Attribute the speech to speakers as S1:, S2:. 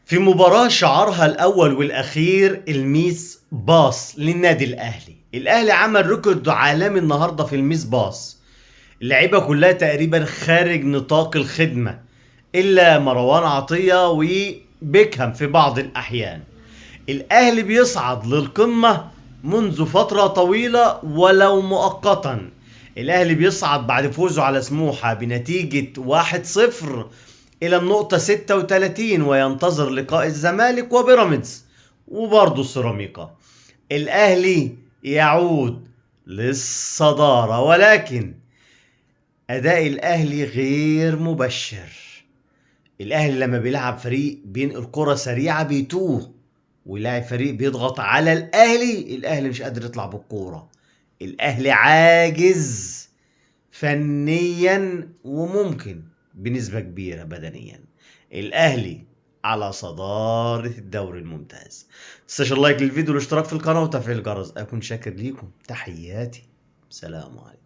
S1: في مباراة شعارها الأول والأخير ال miss pass للنادي الأهلي. الأهلي عمل record عالمي النهاردة في ال miss pass. اللعيبة كلها تقريبا خارج نطاق الخدمة إلا مروان عطية وبيكهام في بعض الأحيان. الأهلي بيصعد للقمة منذ فترة طويلة ولو مؤقتا. الأهلي بيصعد بعد فوزه على سموحة بنتيجة 1-0 إلى النقطة 36، وينتظر لقاء الزمالك وبيراميدز وبرضه سيراميكا. الأهلي يعود للصدارة، ولكن أداء الأهلي غير مبشر. الأهلي لما بيلعب فريق بينقل كرة سريعة بيتوه، ويلاعب فريق بيضغط على الأهلي، الأهلي مش قادر يطلع بالكورة. الأهلي عاجز فنيا وممكن بنسبة كبيرة بدنيا. الأهلي على صدارة الدوري الممتاز. متنساش ال like للفيديو والاشتراك في القناة وتفعيل الجرس. أكون شاكر ليكم. تحياتي، سلام عليكم.